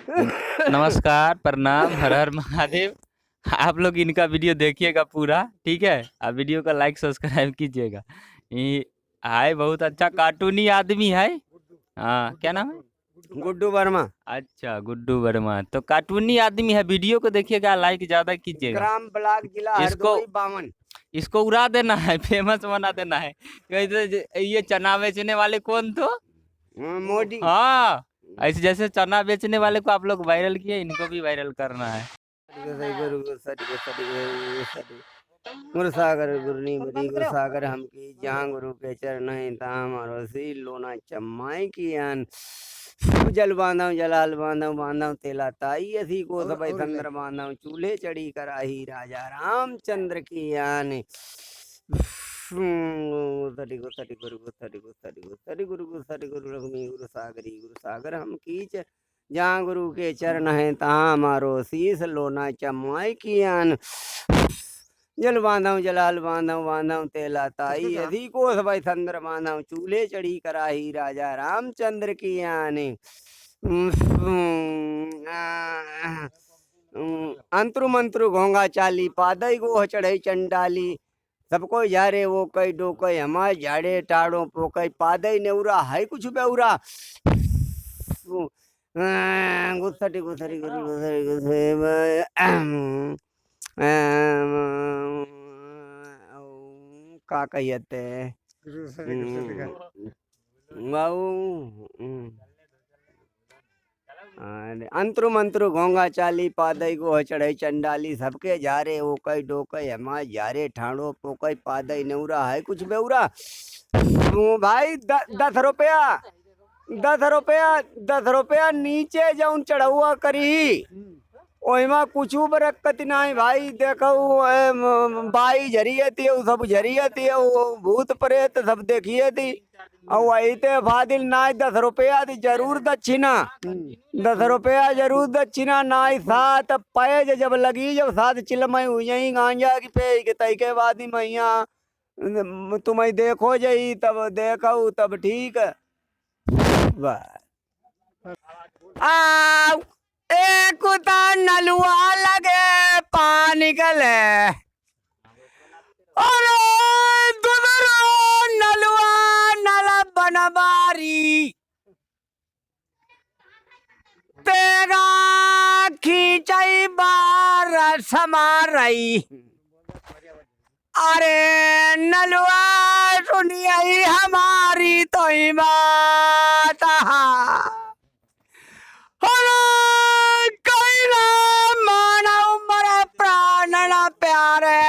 नमस्कार, प्रणाम, हर हर महादेव। आप लोग इनका वीडियो देखिएगा पूरा, ठीक है? और वीडियो का लाइक सब्सक्राइब कीजिएगा। ये आए बहुत अच्छा कार्टूनी आदमी है। हाँ, क्या नाम है? गुड्डू वर्मा। अच्छा, गुड्डू वर्मा। तो कार्टूनी आदमी है, वीडियो को देखिएगा, लाइक ज़्यादा कीजिएगा। ग्राम ब्लॉक जिला इसको हरदोई 52। इसको उड़ा देना है, फेमस बना देना है। कहते ये चना बेचने वाले कौन तो? मोदी। हाँ, ऐसे जैसे चना बेचने वाले को आप लोग वायरल किए, इनको भी वायरल करना है। गुरु सागर गुरु नी गुरु सागर हम की जहाँ गुरु के चरण है तहाँ हमारो सील लोना चम्माई की आन। जल बांधव जलाल बांधव बांधव तेला ताई असी को सब संदर बांधव चूल्हे चढ़ी कराही राजा रामचंद्र की आन। सरी गुरु सरी गुरु सरी गुरु सरी गुरु सरी गुरु गुरु सरी गुरु रघुमी गुरु सागरी गुरु सागर हम कीच जहाँ गुरु के चरण हैं तहाँ हमारो शीस लोना चमाई की आन। जल बांधव जलाल बांधव बांधव तेला ताई अधि को सब संदर बांधव चूल्हे चढ़ी कराही राजा रामचंद्र की आने। अंतरु मंत्रु घोंगा चाली पादई गोह चढ़ई चंडाली। सबको झारे वो कई डोकई हमारे झाड़े टाड़ो पोकई पादई नेउरा है कुछ बेउरा। गुस्सटी गुस्सटी गुरु गुस्सटी गुस्से का कहियते अंतरु मंत्रु घोंगा चाली पादई गोह चढ़ई चंडाली। सबके झारे ओ कई डोकई हमारे झारे ठाणो पोकई पादई नेउरा है कुछ बेउरा। भाई 10 रुपया 10 रुपया 10 रुपया नीचे जौन चढ़ौआ करी ओहिमा कुछू बरकत नाही भाई। देखो बाई झरियती उ सब झरियती वो भूत प्रेत सब देखिए थी। और वही ते फादिल नाई 10 रुपया दी जरूर दक्षिणा, 10 रुपया जरूर दक्षिणा। नाई सात पैज जब लगी जब सात चिलमई हुई गांजा की पे के तई के बाद ही मैया तुम्हें देखो जई तब देखो तब ठीक। बस आउ एक नलुआ लगे पानी गले। अरे दूसरो नलुआ नल बनबारी तेरा खींचई बार समारई। अरे नलुआ सुनिए हमारी तो ही बात। अरे कई ना मानव मरे प्राण न प्यारे।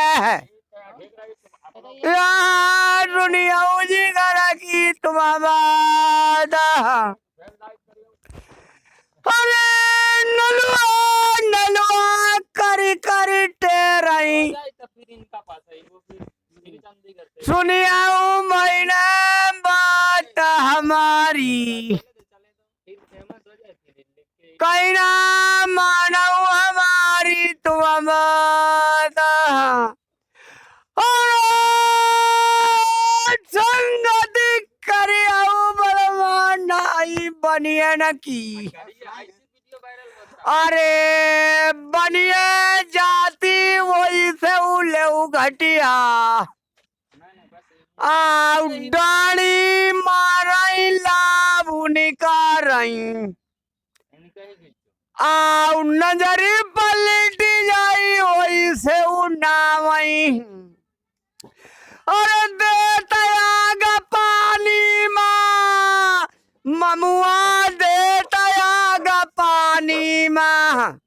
यार सुनियो जी घर की तुम बात। अरे नलुआ नलुआ करी करी टेरई सुनियो मैंने बात हमारी। कहीं ना मानव हमारी तुम बात। संगति करियो बलवान बनिए न की। अरे बनिए जाती वही से उले घटिया। आउ डाणी मारई लाभ निकारई। आउ नजरी पलटी जाई वही से उनावई। अरे देता पानी माँ ममुआ देता पानी माँ।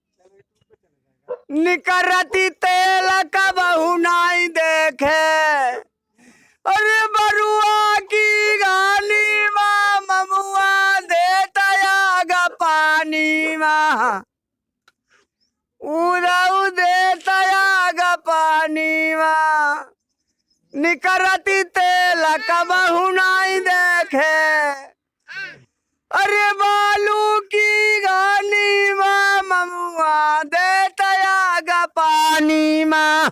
निकरती तेल का बहु नाई देखे। अरे बरुआ की गानी माँ ममुआ देता पानी माँ। उदाऊ देता पानी माँ। निकरती तेल का बहु नाई देखे। अरे बालू की गानी माँ ममुआ देता पानी माँ।